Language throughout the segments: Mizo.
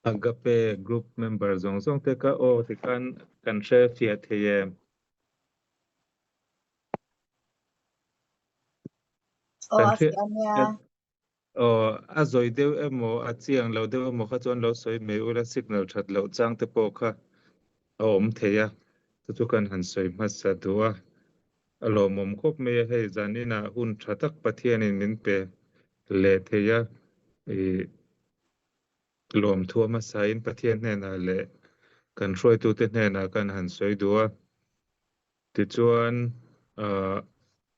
Agape group member zawng zawng te kha aw tikhan kan hre fiah thei em? Aw Kan a hre fiah ania. Aw a zawi deuh emaw a chiang lo deuh emaw kha chuan lo sawi mai ula signal that loh chang te pawh kha a awm thei a, chu chu kan han sawi hmasa duh a. A lawmawm khawp mai a, hei zaninah hun tha tak Pathianin min pe leh thei a, ih Lawmthu a hmasain Pathian hnenah leh kan hruaitute hnenah kan han sawi duh a. Tichuan,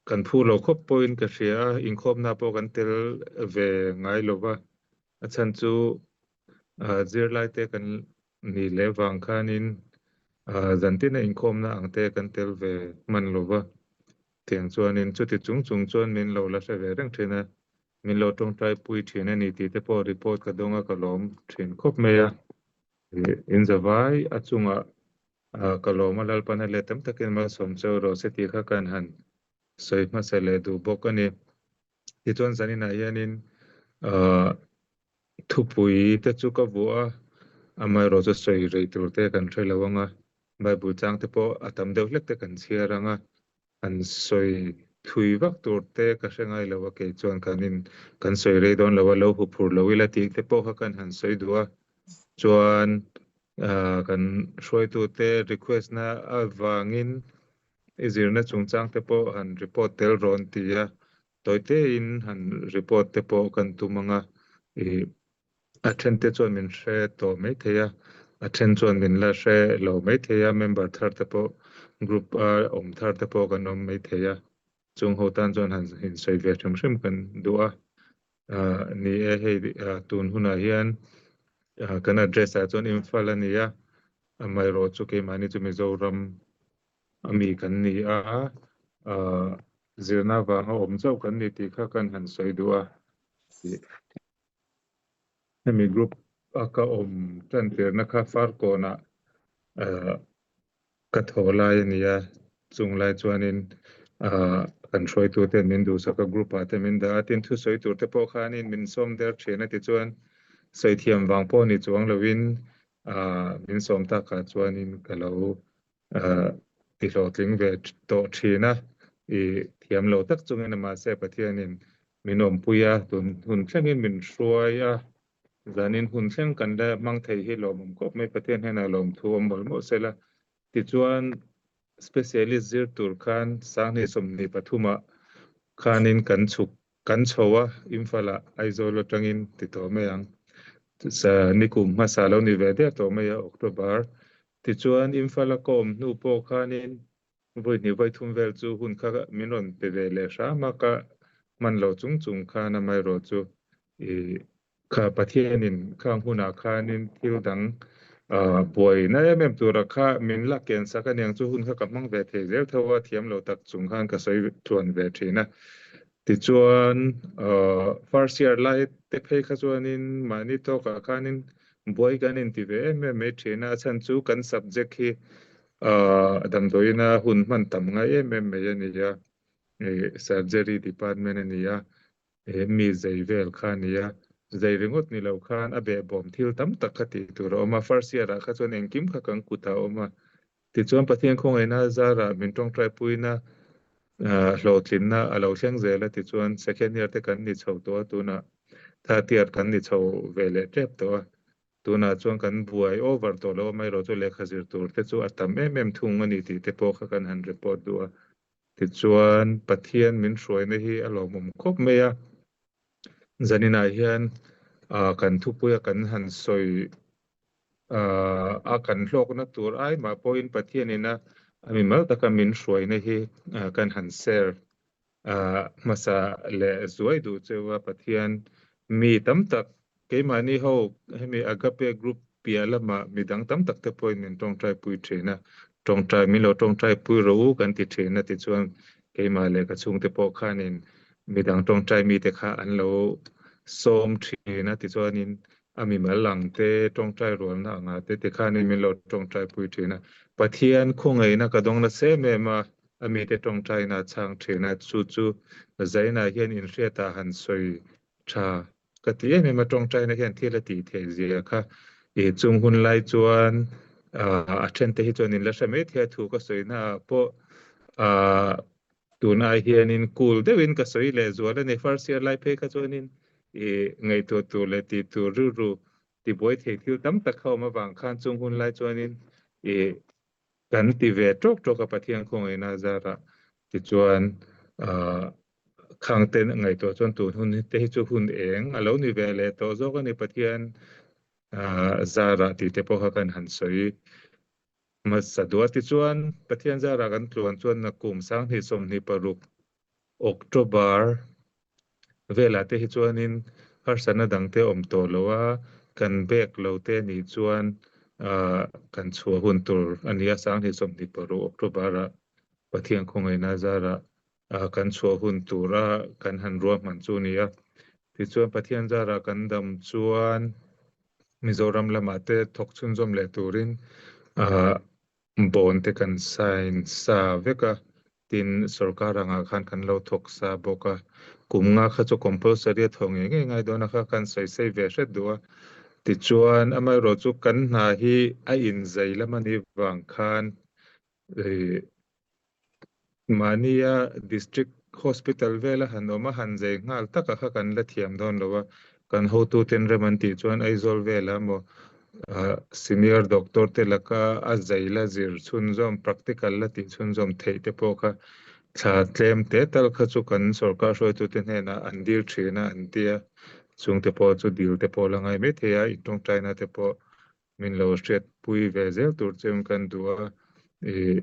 kan phu lo khawp pawhin ka hria a, inkhawmna pawh kan tel ve ngai lo va. A chhan chu zirlaite kan nih leh vang khanin zantina inkhawmna ang te kan tel ve hman lo va. Tiang chuanin chuti chung chung chuan min lo la hre ve reng thin a. Min lo tawngtai pui thin a ni tih te pawh report ka dawng a, ka lawm thin khawp mai a. In zavai a chungah ka lawm a, Lalpana leh tam takin malsawm cheu rawh se tih kha kan han sawi hmasa leh duh bawk a ni. Tichuan zaninah hianin thupui te chu ka vuah a, amaherawh chu sawi rei tur te kan hre lo ang a, Bible chang te pawh a tam deuh hlek te kan chhiar ang a, An sawi thui vak tur te ka hre ngai lo a, kei chuan kan in kan sawi rei dawn lo a, lo hu phur lo ila tih te pawh kha kan han sawi duh a, chuan kan hruaitute request na avangin i zirna chungchang te pawh han report tel rawn ti a, tawi tein han report te pawh kan tum ang a, ih A then te chuan min hre tawh mai thei a, a then chuan min la hre lo mai thei a, member thar te pawh group a awm thar te pawh kan awm mai thei a, chung ho tan chuan han insawi ve hrim hrim kan duh a. Ni e, hei tun hunah hian kan address ah chuan Imphal a ni a, amaherawh chu keimahni chu Mizoram a mi kan ni a, zirna vanga awm chauh kan ni tih kha kan han sawi duh a. Hemi group a ka awm tan tirna kha Farkawnah ka thaw lai a ni a, chung lai chuanin kan hruaitute min duhsak a, group ah te min dah a, tin thusawi tur te pawh khanin min sawm der thin a tichuan sawi thiam vang pawh ni chuang lovin min sawm takah chuanin ka lo ti hlawhtling ve tawh thin a, i thiam lo tak chungin mahse Pathianin min awmpui a, tun hun thlengin min hruai a, zanin hun thleng kan la hmang thei hi lawmawm khawp mai, Pathian hnenah lawmthu awm mawlh mawlh sela. Tichuan specialist zir tur khan Sanghnih 23 ah khanin kan chhuk Kan chho a, Imphal-ah Aizawl atangin ti tawh mai ang. Nikum hmasa lo ni ve der tawh mai a, October. Tichuan, Imphal-a ka awm hnu pawh khanin vawi hnih vawi thum vel chu hun kha min rawn pe ve leh hram a, ka hman lo chung chung khan amaherawh chu i Kha Pathianin khang hunah khanin thil dang buaina em em tura kha min la ken sak aniang chu hun kha ka hmang ve thei zel tho a, thiam lo tak chung khan ka sawi tluan ve thin a. Tichuan first year lai te phei kha chuanin mahni tawkah khanin buai kan inti ve em em mai thin a, a chhan chu kan subject hi damdawiina hun hman tam ngai em em mai a ni a, surgery department a ni a, He mi zei vel kha a ni a, zei ringawt ni lo khan a behbawm thil tam tak kha tih tur a awm a, first year ah kha chuan engkim kha kan kut ah a awm a, tichuan Pathian khawngaihna zarah min tawngtai puina hlawhtlinna a lo thleng zel a, tichuan second year te kan ni chho tawh a, tunah third year kan ni chho ve leh tep tawh a, tunah chuan kan buai over tawh lo a, amaherawh chu lehkha zir tur te chu a tam em em thung a ni tih te pawh kha kan han report duh a. Tichuan, Pathian min hruaina hi a lawmawm khawp mai a. Zaninah hian kan thupuia kan han sawi a kan hlawkna tur ai mah pawhin Pathianina a mimal taka min hruaina hi kan han share hmasa leh zuai duh cheu a. Pathian mi tam tak Keimahni ho hemi Agape group piah lamah midang tam tak te pawhin min tawngtai pui thin a, tawngtai min lo tawngtai pui rawh u kan ti thin a tichuan keimah leh ka chhungte pawh khanin midang tawngtai mite kha an lo sawm thin a tichuanin a mimal ang te tawngtai rualna angah te tikhanin min lo tawngtai pui thin a. Pathian khawngaihna ka dawng nasa em em a, a mite tawngtaina a chhang thin a, chu chu Zainah hian inhriatah han sawi tha Ka ti em em a, tawngtaina hian thil a tih theih zia kha. I chung hun lai chuan a then te hi chuan in la hre mai thei a, thu ka sawi na ah pawh tun ai hianin cool deuhin ka sawi leh zual a ni. First year lai phei kha chuanin i ngaihtuah tur leh tih tur rilru tibuai thei thil tam tak kha awm avang khan chung hun lai chuanin i kan ti ve tawk tawk a Pathian khawngaihna zarah tichuan khang te ngaihtuah chuan tun hun te hi chu hun eng a lo ni ve leh tawh zawk a ni Pathian zarah tih te pawh kha kan han sawi hmasa duh a. Tichuan Pathian zarah kan tluan chuan nakum 2026 October velah te hi chuanin harsatna dang te awm tawh lo a, kan bag lo te nih chuan kan chhuah hun tur a ni a, 2026 October-ah Pathian khawngaihna zarah kan chhuah hun tura kan han ruahman chu a ni a. Tichuan Pathian zarah kan dam chuan Mizoram lamah te thawk chhunzawm leh turin Bond te kan sign sa vek a, tin sorkar angah khan kan lo thawk sa bawk a, kum nga kha chu compulsory a thawh ngei ngei ngai dawn a kha kan sawi sei ve hret duh a, tichuan amaherawh chu kan hna hi a inzai lam a nih vang khan ih Mahnia District Hospital vela han awm a, han zei nghal taka kha kan la thiam dawn lo a, kan hotuten rem an tih chuan Aizawl velah maw Senior Doctor te laka a zei la zir chhunzawm, practical la tih chhunzawm theih te pawh kha thla tlem te tal kha chu kan sorkar hruaitute hnenah an dil thin a an ti a, chungte pawh chu dil te pawh la ngai mai thei a, intawngtaina te pawh min lo hriatpui ve zel tur chuan kan duh a, ih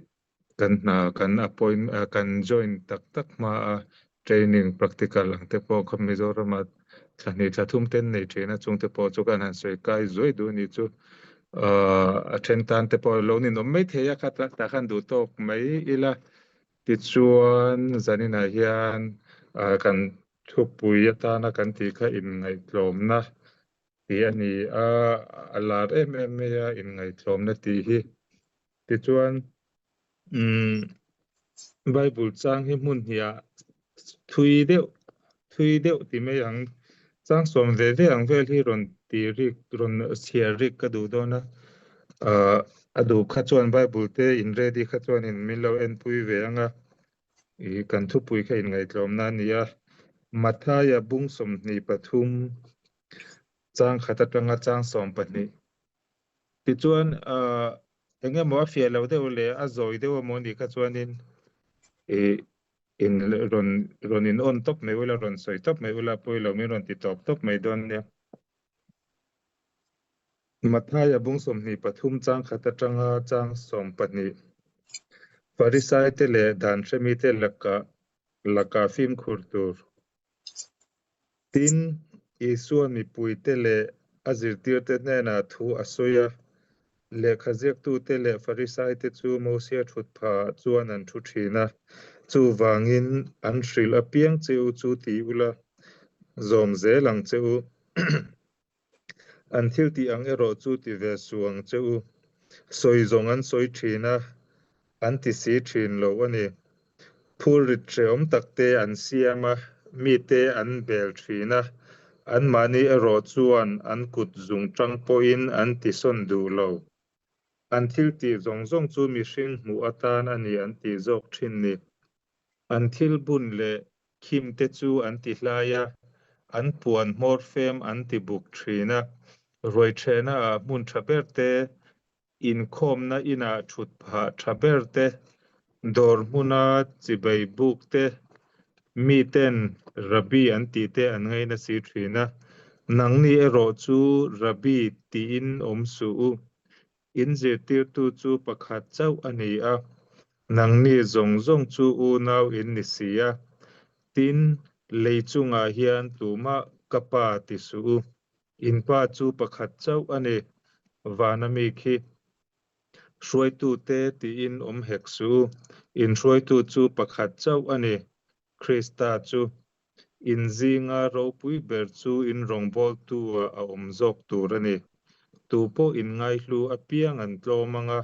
kan hna kan appoint kan join tak tak hma a training practical ang te pawh kha Mizoram ah thla hnih thla thum ten nei thin a chung te pawh chu kan han sawi kai zuai duh a nih chu a then tan te pawh lo ninawm mai thei a kha tah khan duh tawk mai ila tichuan zaninah hian kan thupui atana kan tih kha inngaihtlawmna tih a ni a, a lar em em mai a inngaihtlawmna tih hi. Tichuan, umm, Bible chang hi hmun hniah thui deuh, thui deuh ti mai ang, chang sawm ve ve ang vel hi rawn ti rik, rawn chhiar rik ka duh dawn a. Ahh, a duh kha chuan Bible te in ready kha chuanin min lo enpui ve ang a. I kan thupui kha inngaihtlawmna a ni a, Mathaia bung 23 chang khat atanga chang 12. Tichuan, eng emaw a fiah lo deuh leh a zawi deuh emaw anih kha chuanin i in rawn rawn in on tawp mai ula, rawn sawi tawp mai ula, pawilo min rawn ti tawp tawp mai dawn nia. Mathaia bung 23 chang khat atanga chang 12 Farisaite leh dan hremite lakah lakah fimkhur tur. Tin, Isua mipuite leh a zirtirte hnenah thu a sawi a, lehkha ziaktute leh Farisaite chu Mosia thutphah chuan an thu thin a, chuvangin an hrilh apiang che u chu ti ula, zawm zel ang che u. An thil tih ang erawh chu ti ve suh ang che u. Sawi zawng an sawi thin a, an ti si thin lo a ni. Phurrit hrehawm tak te an siam a, mite an bel thin a, anmahni erawh chuan an kut zung tang pawhin an ti sawn duh lo. An thil tih zawng zawng chu mihring hmuh atan a ni an tih zawk thin ni. An thil bun leh khim te chu an ti hlai a, an puan hmawr fem an ti buk thin a. Ruaithehna ah hmun tha ber te, inkhawmna inah thut phah tha ber te, dawr hmuna chibei buk te, miten Rabbi an tih te an ngaina si thin a. Nangni erawh chu Rabbi tiin awm suh u. In zirtirtu chu pakhat chauh a ni a, nangni zawng zawng chu unau in ni si a. Tin, lei chungah hian tumah ka pa ti suh u. In pa chu pakhat chauh a ni, vana mi khi. Hruaitute tiin awm hek suh u. In hruaitu chu pakhat chauh a ni, Krista chu. In zinga ropui ber chu in rawngbawltu ah a awm zawk tur a ni. Tu pawh in ngaihlu apiang an tlawm ang a,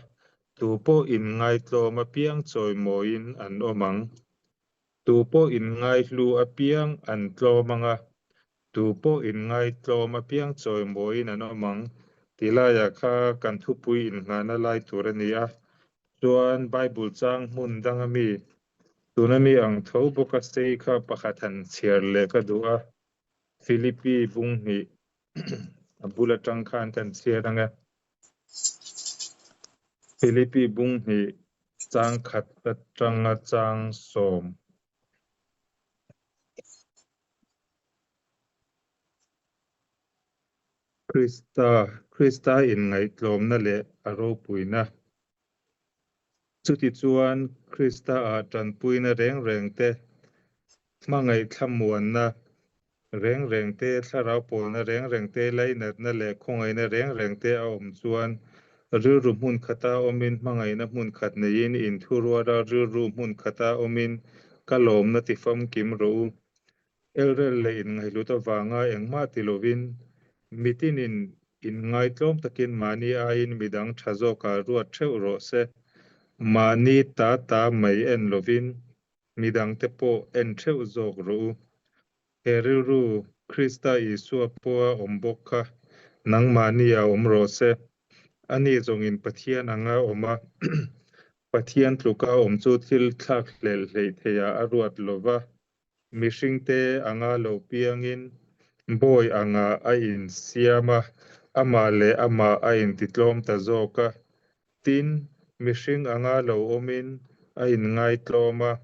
tu pawh in ngaitlawm apiang chawimawiin an awm ang. Tu pawh in ngaihlu apiang an tlawm ang a, tu pawh in ngaitlawm apiang chawimawiin an awm ang. Tih laiah kha kan thupui innghahna lai tur a ni a, chuan Bible chang hmun dang a mi, tuna mi ang tho bawka sei kha pakhat han chhiar leh ka duh a, Philippi bung hnih a bul atang khan kan chhiar ang e. Philippi bung hnih chang khat atanga chang sawm. Krista, Krista inngaihtlawmna leh a ropuina. Chutichuan, Krista-ah tanpuina reng reng te, hmangaih thlamuanna reng reng te, thlarau pawlna reng reng te, lainatna leh khawngaihna reng reng te a awm chuan, rilru hmun khata awmin hmangaihna hmun khat neiin inthuruara rilru hmun khata awmin ka lawmna tifamkim rawh u. Elrel leh inngaihlut avanga engmah ti lovin, mitinin inngaitlawm takin mahni aiin midang tha zawkah ruat theuh rawh se. Mahni ta ta mai en lovin, midangte pawh en theuh zawk rawh u. He rilru Krista Isua pawha awm bawk kha nangmahni a awm rawh se. Ani zawngin Pathian anga awm a, Pathian tluka awm chu thil thlak hlelh hleih theiah a ruat lova, Mihringte anga lo piangin bawi anga a insiam a, amah leh amah a intitlawm ta zawk a. Tin, mihring anga lo awmin a inngaitlawm a,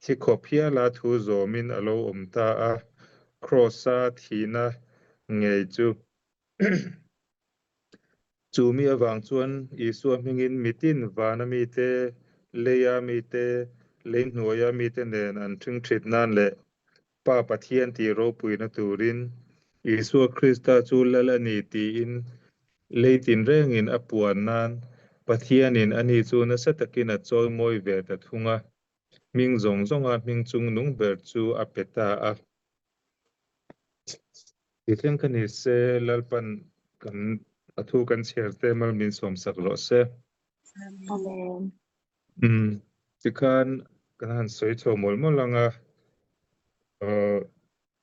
thi khawp hiala thu zawmin a lo awm ta a, Kraws-a thihna ngei chu. Chu mi avang chuan Isua hmingin mitin vana mite, leia mite, lei hnuaia mite nen an ṭhingṭhit nan leh Pa Pathian tih ropuina turin Isua Krista chu Lal a ni tiin lei tinrengin a puan nan Pathianin ani chu nasa takin a chawimawi ve ta thung a, hming zawng zawnga hming chungnung ber chu a pe ta a. Ti thleng kha ni se, Lalpan kan a thu kan chhiar te mal min sawm sak rawh se. Amen. Umm, tikhan kan han sawi chho mawlh mawlh ang a, uh,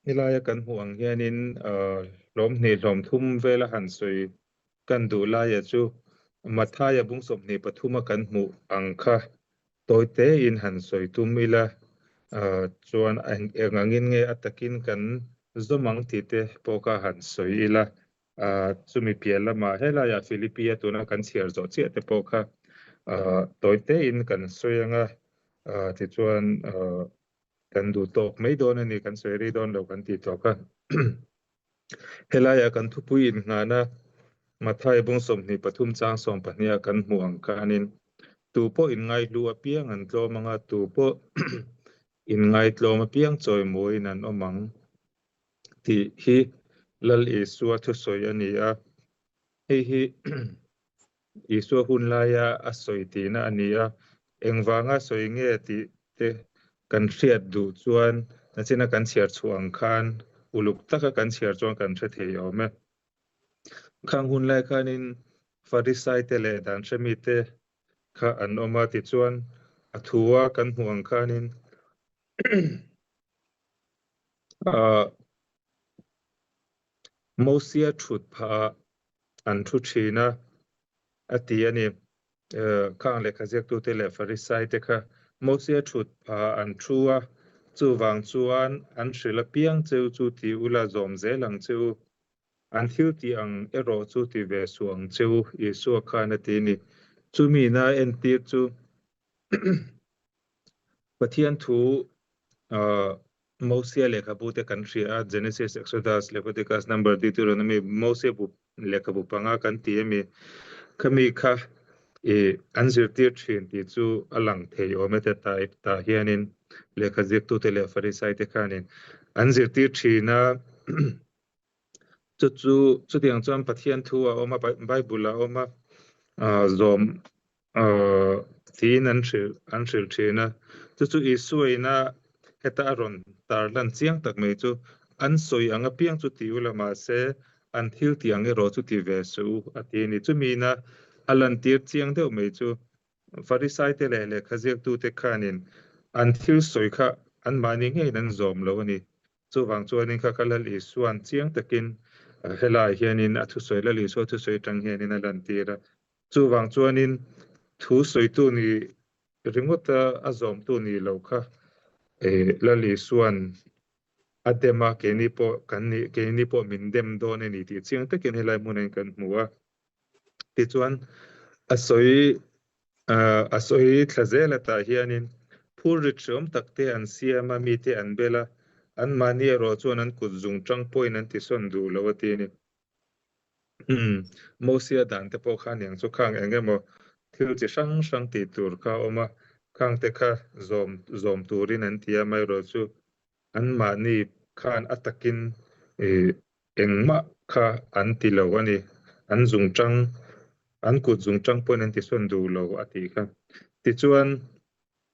nilaia kan hmuh ang hianin uh, hlawm hnih hlawm thum vela han sawi kan duh laia chu Mathaia bung 23 a kan hmuh ang kha Tawi tein han sawi tum ila, chuan eng angin nge a takin kan zawm ang tih te pawh kha han sawi ila. Chumi piah lamah helaiah Philippi-a tuna kan chhiar zawh chiah te pawh kha tawi tein kan sawi ang a, tichuan kan duh tawk mai dawn a ni, kan sawi rei dawn lo kan tih tawh kha. Helaiah kan thupui innghahna Mathai bung 23 chang 12 ah kan hmuh ang khanin tu pawh inngaihlu apiang an tlawm ang a, tu pawh inngaitlawm apiang chawimawiin an awm ang tih hi Lal Isua thusawi a ni a. Hei hi Isua hun laia a sawi tihna a ni a, engvanga sawi nge tih te kan hriat duh chuan nachina kan chhiar chhuah ang khan uluk taka kan chhiar chuan kan hre thei awm e. Khang hun lai khanin Farisai te leh dan hremi te kha an awm a, tichuan a thua kan hmuh ang khanin ah Mosia thut phah ah an thu thin a, a ti a ni. Khang lehkha ziaktute leh Farisaite kha Mosia thut phah an thu a, chuvang chuan an hrilh apiang cheu chu ti ula zawm zel ang che u. An thil tih ang erawh chu ti ve suh ang che u, Isua khan a ti a ni. Chumi na entir chu Pathian thu Mosia lehkhabu te kan hria a, Genesis, Exodus, Leviticus, Number, Deuteronomy, Mosia bu lehkhabu panga kan ti a mi, khami kha i an zirtir thin tih chu a lang thei awm e te ta tah hianin lehkha ziaktute leh Farisai te khanin an zirtir thin a. Chu chu chutiang chuan Pathian thu a awm a, Bible a awm a, zawm tiin an hrilh an hrilh thin a. Chu chu Isua ina heta a rawn tar lan chiang tak mai chu an sawi ang apiang chu ti ula mahse an thil tih ang erawh chu ti ve suh u a ti a ni. Chumi ina a lantir chiang deuh mai chu Farisaite leh lehkha ziaktute khanin an thil sawi kha anmahni ngeiin an zawm lo a ni. Chuvang chuanin kha ka Lal Isua'n chiang takin. Helaiah hianin a thusawi Lal Isua thusawi atang hianin a lantir a. Chuvang chuanin thu sawitu ni ringawta a zawmtu ni lo kha Lal Isua'n a dem a, keini pawh kan nih, keini pawh min dem dawn a ni tih chiang takin helai hmunah hian kan hmu a. Tichuan a sawi a sawi thla zel atah hianin phur rit hreawm tak te an siam a, mite an bel a, anmahni erawh chuan an kut zung tang pawhin an tisawn duh lo a ti a ni. Mosia dan te pawh kha aniang chu khang eng emaw thil chi hrang hrang tih tur kha a awm a, khang te kha zawm zawm turin an ti a, amaherawhchu anmahni khan a takin engmah kha an ti lo a ni, an zungtang an kut zungtang pawhin an tisawn duh lo a tih kha. Tichuan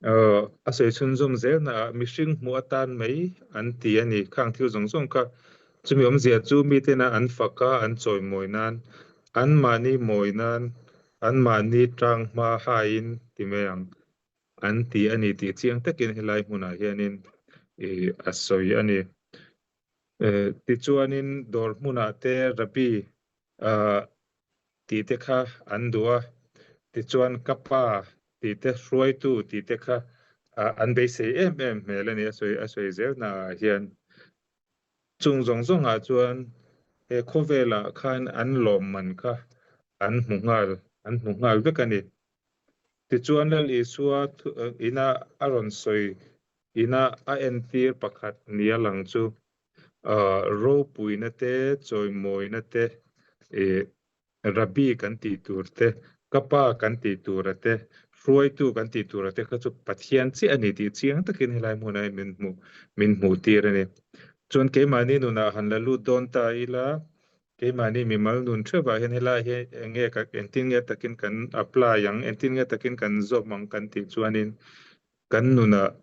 A sawi chhunzawm zelnaah mihring hmuh atan mai an ti a ni. Khang thil zawng zawng kha chumi awmzia chu mitena an fak a, an chawimawi nan, anmahni mawi nan, anmahni tang hma haiin ti mai ang an ti a ni tih chiang takin helai hmunah hianin a sawi a ni. Tichuanin dawr hmunah te Rabbi tih te kha an duh a, tichuan ka pa tih te hruaitu tih te kha an beisei em em hmel a ni a sawi a sawi zel naah hian. Chung zawng zawngah chuan he khawvelah khan an lawmman kha an hmu nghal an hmu nghal vek a ni. Tichuan Lal Isua ina a rawn sawi ina a entir pakhat nia lang chu ropuina te, chawimawina te, Rabbi kan tih tur te, ka pa kan tih tura te, hruaitu kan tih tura te kha chu Pathian chiah a ni tih chiang takin helai hmunah hian min hmuh min hmuh tir a ni. Chuan keimahni nunah han la lut dawn ta ila, keimahni mimal nun theuhah hian helai hi eng nge ka engtin nge takin kan apply ang, engtin nge takin kan zawm ang kan tih chuanin kan nunah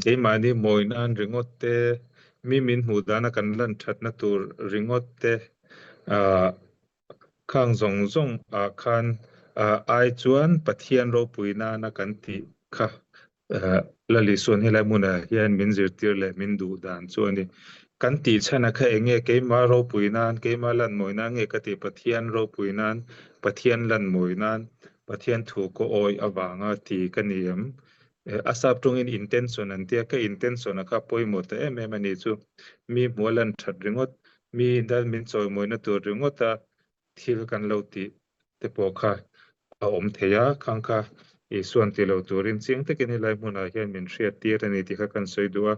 Keimahni mawi nan ringawt te, mi min hmuh dana kan lan thatna tur ringawt te, khang zawng zawng ah khan ai chuan Pathian ropui nana kan tih kha Lal Isuan helai hmunah hian min zirtir leh min duh dan chu a ni. Kan tih chhan a kha eng nge keimah ropui nan, keimah lan mawi nan nge ka tih Pathian ropui nan, Pathian lan mawi nan, Pathian thu kaw awi avanga ti ka ni em? A sap tawngin intention an tia, ka intention a kha pawimawh ta em em a ni chu. Mi hmuh a lan that ringawt, mi dal min chawimawina tur ringawta thil kan lo tih te pawh kha a awm thei a, khang kha Isuan ti lo turin chiang takin helai hmunah hian min hriat tir a ni tih kha kan sawi duh a.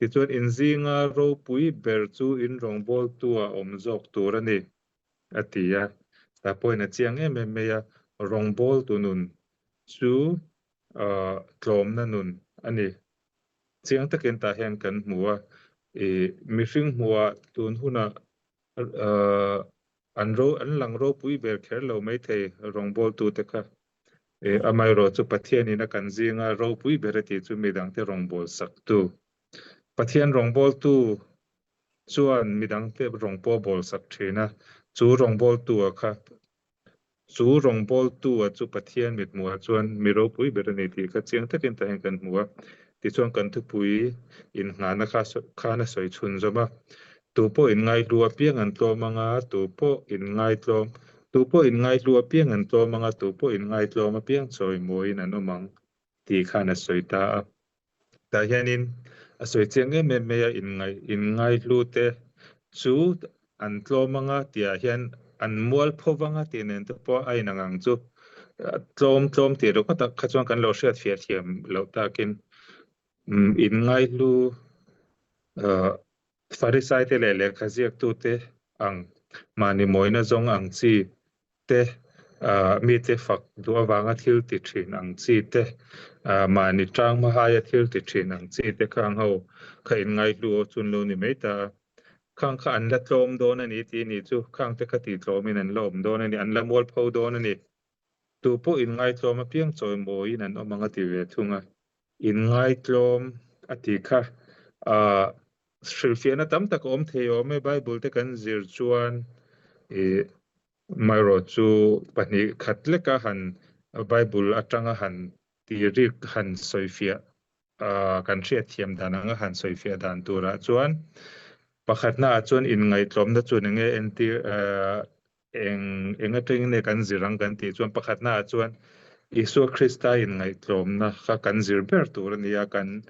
Tichuan inzinga ropui ber chu in rawngbawltu a awm zawk tur a ni. a ti a, tah pawhin a chiang em em mai a, rawngbawltu nun chu tlawmna nun a ni. Chiang takin tah hian kan hmu a, ih mihring hmuhah tun hunah an ro an lang ropui ber kher lo maithei rawngbawltute kha. Ih amaherawhchu Pathianin a kan zinga ropui ber a tih chu midangte rawngbawlsak tu Pathian rawngbawltu chuan midangte rawng pawh bawl sak thin a, chu rawngbawltu-a kha, chu rawngbawltu-a chu Pathian mithmuhah chuan mi ropui ber a ni tih kha chiang takin tah hian kan hmu a. Tichuan kan thupui innghahna kha khan a sawi chhunzawm a, Tu pawh inngaihlu apiang an tlawm ang a, tu pawh inngaitlawm, tu pawh inngaihlu apiang an tlawm ang a, tu pawh inngaitlawm apiang chawimawiin an awm ang tih khan a sawi ta a. Tah hianin a sawi chiang em em mai a, inngaih inngaihlu te chu an tlawm anga tihah hian an mual pho vang a tih nen te pawh a inang ang chu. Tlawm tlawm tih ringawt ah kha chuan kan lo hriat fiah thiam loh takin inngaihlu Farisaite leh lehkha ziaktute ang mahni mawina zawng ang chi te, mite fak duh avanga thil ti thin ang chi te, mahni tang hmahaia thil ti thin ang chi te khang ho kha inngaihlu aw chun lo ni mai ta a. Khang kha an la tlawm dawn a ni tih ni chu khang te kha tihtlawmin an la awm dawn a ni, an la mualpho dawn a ni. Tu pawh inngaitlawm apiang chawimawiin an awm ang a ti ve thung a. Inngaitlawm a tih kha hrilhfiahna tam tak a awm thei awm e, Bible te kan zir chuan ih amaherawh chu pahnih khat leka han Bible atanga han tih rik han sawifiah kan hriatthiam dan anga han sawifiah dan turah chuan. Pakhatnaah chuan inngaihtlawmna chuan eng nge entir eng eng atangin nge kan zir ang kan tih chuan pakhatnaah chuan Isua Krista inngaihtlawmna kha kan zir ber tur a ni a, kan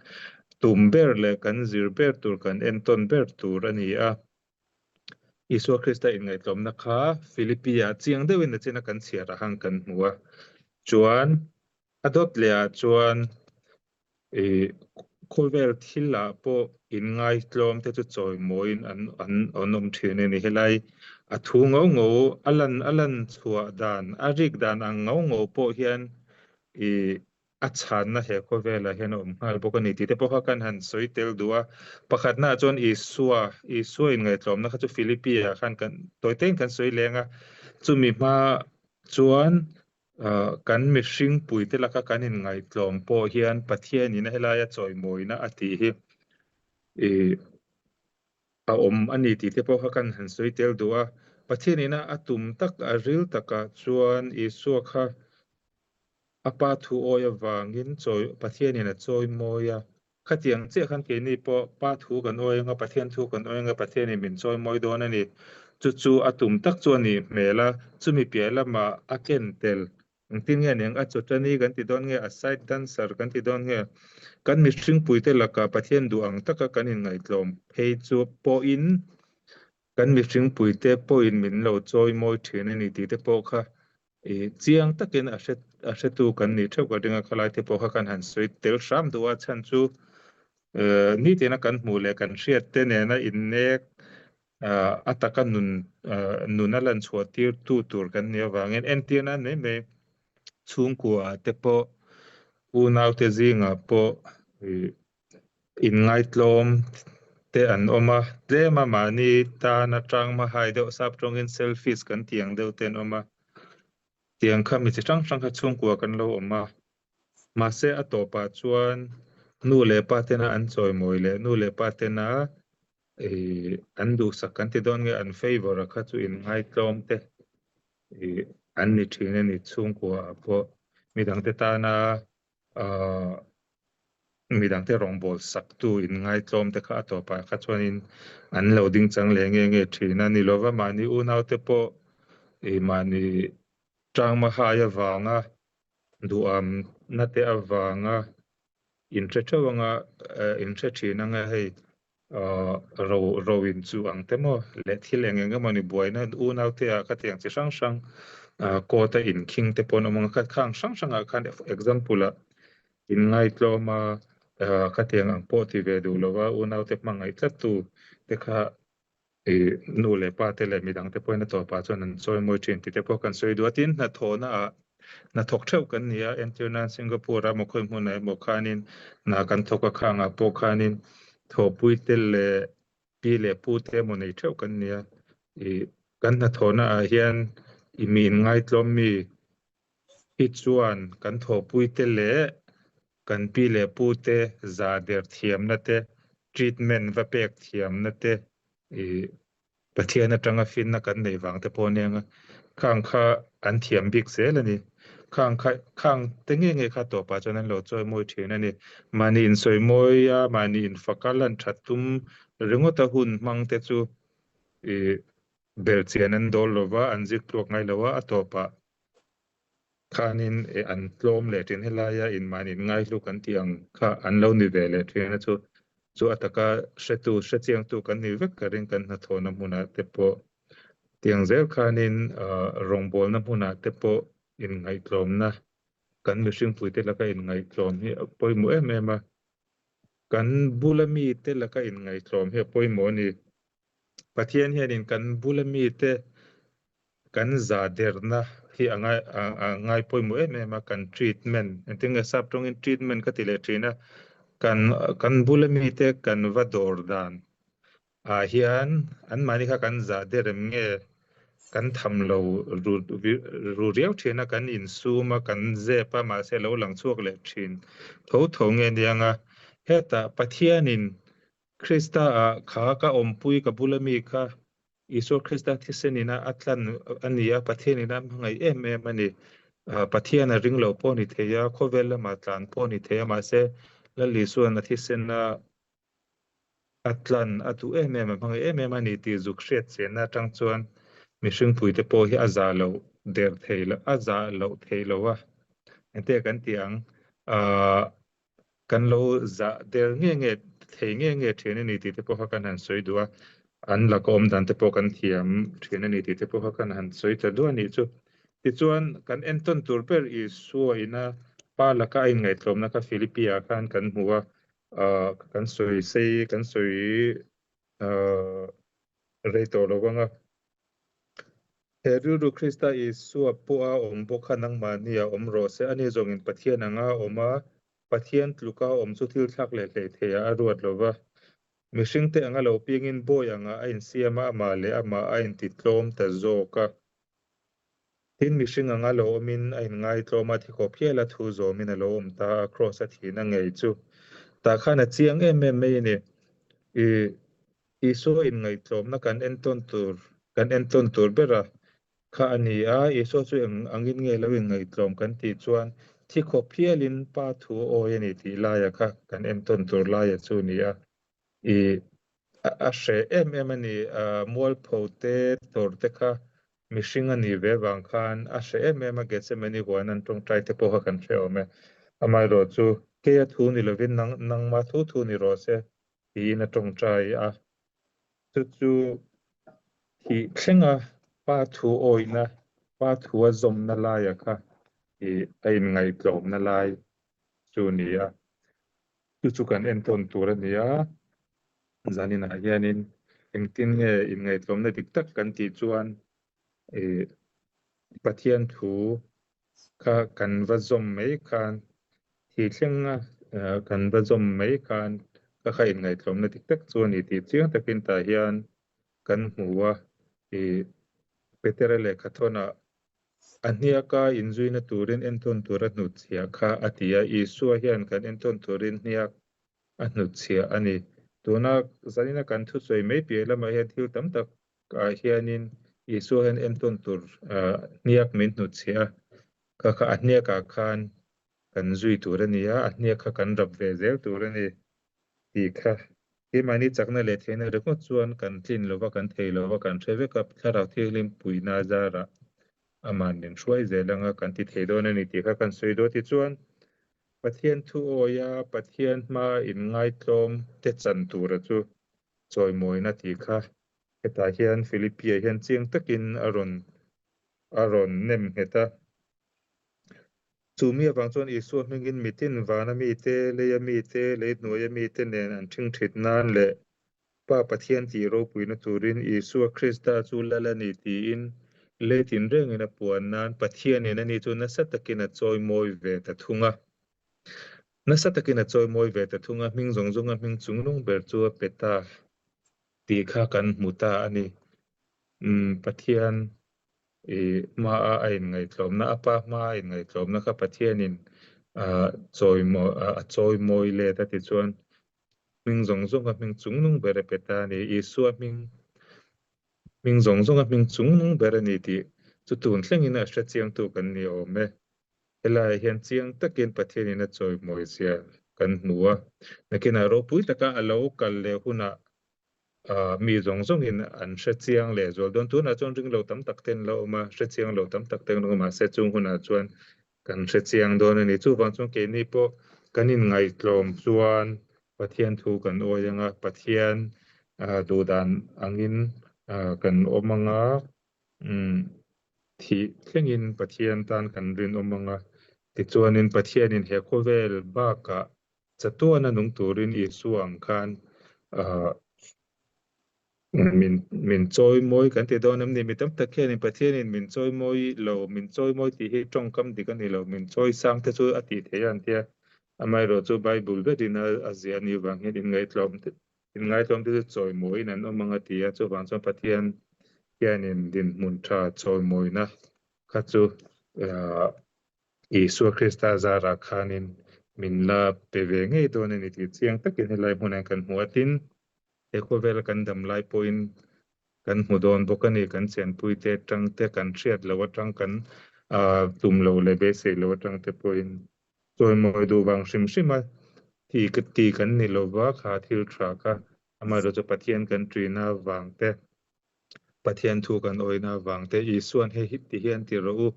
tum ber leh kan zir ber tur, kan entawn ber tur a ni a. Isua Krista inngaihtlawmna kha Philippi-ah chiang deuhin a chin a kan chhiar ah khan kan hmu a. Chuan a dawt leh ah chuan I khawvel thil ah pawh inngaitlawm te chu chawimawiin an an an awm thin a ni. Helai a thu ngo ngo a lan a lan chhuah dan a rik dan ang ngo ngo pawh hian i a chhanna he khawvelah hian a awm nghal bawk a ni tih te pawh kha kan han sawi tel duh a. Pakhatnaah chuan Isua Isua inngaihtlawmna kha chu Philippi ah khan kan tawi tein kan sawi leng a, chumi hma chuan Kan mihring puite laka kan inngaihtlawm pawh hian Pathianin a helaia chawimawina a tih hi a awm a ni tih te pawh kha kan han sawi tel duh a. Pathianin a tum tak, a ril takah chuan Isua kha a Pa thu awi avangin Pathianin a chawimawi a. Khatiang chiah khan keini pawh Pa thu kan awi anga, Pathian thu kan awi anga, Pathianin min chawimawi dawn a ni. Chu chu a tum tak chu a nih hmel a, chumi piah lamah a ken tel. Engtin nge niang a chawtani kan ti dawn nge, a side dancer kan ti dawn nge, kan mihringpuite lakah Pathian duh ang taka kan inngaihtlawm phei chu pawhin kan mihringpuite pawhin min lo chawimawi thin a ni tih te pawh kha I chiang takin a hre a hretu kan nih theuh ka ring a, khalai te pawh kha kan han sawi tel hram duh a, chhan chu nitina kan hmuh leh kan hriat te nena innek a taka nun nun a lan chhuah tir tu tur kan nih avangin entir nan mai mai chhungkua ah te pawh unau te zingah pawh i Inngaitlawm te an awm a, tlema mahni tana tang hmahai deuh sap tawngin selfish kan tih ang deuh te an awm a, tiang kha mi chi hrang hrang kha chhungkua kan lo awm a. Mahse a tawpah chuan nu leh pa tena an chawimawi leh nu leh pa tena an duhsak kan ti dawn nge an favour a kha chu inngaitlawm te an ni thin a ni chhungkua ah pawh midangte tana Midangte rawngbâwl saktu inngaitlâwm te kha a tawpah kha chuanin an lo ding chang leh nge nge ṭhin a ni lova, mahni unaute pawh ih mahni ṭangmahai avânga duhâmna te avânga inhre ṭheuh anga inhre ṭhin anga hei Ro ro in chu ang te maw leh thil eng eng emaw ni buaina unaute ah ka tiang chi hrang hrang court a inkhing te pawh an awm ang a, kha khang hrang hrang ah khan example ah inngaitlawm a ka tiang ang pawh ti ve duh lo a unaute hmangaih tlat tu te kha I nu leh pa te leh midang te pawhin a tawpah chuan an chawi mawi thin tih te pawh kan sawi duh a. Tin, hnathawhna ah hnathawk theuh kan ni a, entir nan Singapore ah emaw khawi hmunah emaw khanin hna kan thawk a, khangah pawh khanin thawhpui te leh pi leh pu te emaw nei theuh kan ni a. I kan hnathawhna ah hian i mi inngaihtlawm mi hi chuan kan thawhpui te leh kan pi leh pu te za der thiamna te, treatment va pek thiamna te, i Pathian atanga finna kan neih vang te pawh aniang a, khang kha an thiam bik zel a ni. Khang kha, khang te nge nge kha tawpah chuan an lo chawimawi thin a ni. Mahni insawimawi a, mahni infaka lan that tum ringawta hun hmang te chu i belhchian an dawl lova, an ziktluak ngai lo a, a tawpah Khanin e an tlawm leh thin helaia inmahni inngaihlu kan tih ang kha an lo ni ve leh thin a chu chu a taka hretu hrechiangtu kan ni vek ka ring kan hnathawhna hmunah te pawh tiang zel khanin rawngbawlna hmunah te pawh inngaihtlawmna kan mihringpuite laka inngaihtlawm hi a pawimawh em em a, kan bula mite laka inngaihtlawm hi a pawimawh a ni. Pathian hianin kan bula mite kan za derna hi a ngai a ngai pawimawh em em a, kan treatment engtin nge sap tawngin treatment ka ti leh thin a, kan kan bula mite kan va dawr dan ah hian anmahni kha kan za der em nge kan tham lo ru ru riau thin a, kan insum a, kan zep a mahse lo lang chhuak leh thin tho tho nge aniang a, hetah Pathianin Krista ah kha ka awmpui ka bula mi kha Isua Krista thisen ina a tlan a ni a, Pathian ina a hmangaih em em a ni. Pathian a ring lo pawh a ni thei a, khawvel lamah tlan pawh a ni thei a, mahse Lal Isua'n a thisen a A tlan a duh em em, a hmangaih em em a ni tih zuk hriat chianna atang chuan mihringpuite pawh hi a zah loh der thei lo, a zah loh thei lo a. Engtia kan tih ang, aah kan lo zah der nge nge thei nge nge thin a ni tih te pawh kha kan han sawi duh a, an laka awm dan te pawh kan thiam thin a ni tih te pawh kha kan han sawi ta duah a nih chu. Tichuan, kan entawn tur ber Isua ina Pa laka a inngaihtlawmna kha Philippi-ah khan kan hmu a, kan sawi sei, kan sawi rei tawh lo vang a. He rilru Krista Isua pawha awm bawk kha nangmahni a awm rawh se. Ani zawngin Pathian anga a awm a, Pathian tluka awm chu thil thlak leh hlei theiah a ruat lo va. Mihringte anga lo piangin bawi angah a insiam a, amah leh amah a intitlawm ta zawk a. Tin, mihring anga lo awmin a inngaitlawm a, thikhawp hial a thu zawmin a lo awm ta a, Kraws a thihna ngei chu tah khan a chiang em em mai a ni. I Isua inngaihtlawmna kan entawn tur kan entawn tur bera kha a ni a, Isua chu eng angin nge lo inngaihtlawm kan tih chuan thikhawp hialin Pa thu a awi a ni tih laia kha kan entawn tur laia chu a ni a. I a hreh em em a ni, mualpho te tawr te kha mihring a nih ve vang khan a hreh em em a, Gethsemane huan an tawngtai te pawh kha kan hre awm e. Amaherawh chu keia thu ni lovin nang nangma thu thu ni rawh se tiin a tawngtai a, chu chu thih thlenga Pa thu awihna, Pa thua zawmna laia kha i a inngaihtlawmna lai chu a ni a. Chu chu kan entawn tur a ni a, zaninah hianin engtin nge inngaihtlawmna dik tak kan tih chuan ih Pathian thu kha kan va zawm mai khan thi thlenga kan va zawm mai khan ka kha inngaihtlawmna dik tak chu a ni tih chiang takin tah hian kan hmu a, ih Petera lehkha thawnah A hniaka inzuina turin entawn tur a hnutchhiah kha a ti a, Isua hian kan entawn turin hniak a hnutchhiah a ni. Tuna zanina kan thusawi mai piah lamah hian thil tam tak ah hianin Isua hian entawn tur hniak min hnutchhiah a, kha kha a hniakah khan kan zui tur a ni a, a hniak kha kan rap ve zel tur a ni. Tih kha keimahni chakna leh theihna ringawt chuan kan tlin lova, kan thei lova, kan hre vek a, Thlarau Thianghlim puihna zarah aman min hruai zel anga kan ti thei dawn a ni tih kha kan sawi dawn. Tichuan, Pathian thu awia Pathian hmaa inngaitlawm te chan tura chu chawimawina tih kha hetah hian Philippi-ah hian chiang takin a rawn a rawn nem nghet a. Chu mi avang chuan Isua hmingin mitin vana mite, leia mite, lei hnuaia mite nen an ṭhingṭhit nan leh Pa Pathian tih ropuina turin Isua Krista chu lal a ni tiin lei tinrengin a puan nan Pathianin ani chu nasa takin a chawimawi ve ta thung a. Nasa takin a chawimawi ve ta thung a, hming zawng zawnga hming chungnung ber chu a pe ta tih kha kan hmu ta a ni. Umm Pathian I hmaa a inngaihtlawmna, a pa hmaa a inngaihtlawmna kha Pathianin a chawimawi a chawimawi let a ti chuan hming zawng zawnga hming chungnung ber a pe ta a ni. Isua hming hming zawng zawnga hming chungnung ber a ni tih chu tun thlengin a hre chiangtu kan ni awm e. Helaiah hian chiang takin Pathianin a chawimawi zia kan hmu a, nakinah ropui taka a lo kal leh hunah mi zawng zawngin an hre chiang leh zual dawn. Tunah chuan ring lo tam tak te an lo awm a, hre chiang lo tam tak te an awm a, mahse chung hunah chuan kan hre chiang dawn a ni. Chuvang chuan keini pawh kan inngaihtlawm chuan Pathian thu kan awi ang a, Pathian duhdan angin kan awm ang a, thih thlengin Pathian tan kan rinawm ang a. Tichuanin Pathianin he khawvel bakah Chatuana nung turin Isua ang khan min min chawimawi kan ti dawn em ni? Mi tam tak hianin Pathianin min chawimawi lo, min chawimawi tih hi tawngkam dik a ni lo, min chawi sang te chu a tih theih a an tia. Amaherawh chu Bible vetin a ziah anih vang hian inngaihtlawm te inngaihtlawm te chu chawimawiin an awm ang a ti a, chuvang chuan Pathian hianin dinhmun tha chawimawina kha chu Isua Krista zarah khanin min la pe ve ngei dawn a ni tih chiang takin helai hmunah kan hmu a. Tin, he khawvela kan dam lai pawhin kan hmu dawn bawk a ni. Kan chenpuite atang te, kan hriat loh atang, kan tum loh leh beisei loh atang te pawhin chawimawi duh vang hrim hrim a ti ti kan ni lova, kha thil tha kha. Amaherawhchu Pathian kan ṭihna avang te, Pathian thu kan awihna avang te, Isua'n hei hi ti hian ti rawh u,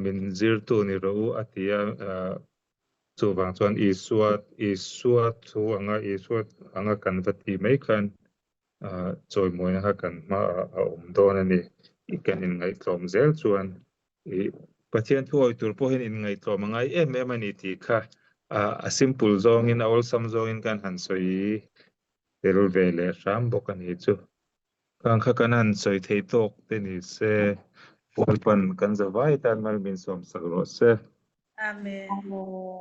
min zirtu ni rawh u a ti a, chuvang chuan Isua Isua thu anga Isua anga kan va tih mai khan chawimawina kha kan hmaah a awm dawn a ni. Kan inngaihtlawm zel chuan i Pathian thu awih tur pawh hian inngaihtlawm a ngai em em a ni tih kha a simple zawngin a awlsam zawngin kan han sawi tel ve leh hram bawk a ni chu. Khang kha kan han sawi thei tawk te ni se, Lalpan kan zavai tan mal min sawmsak rawh se. Amen. Amen.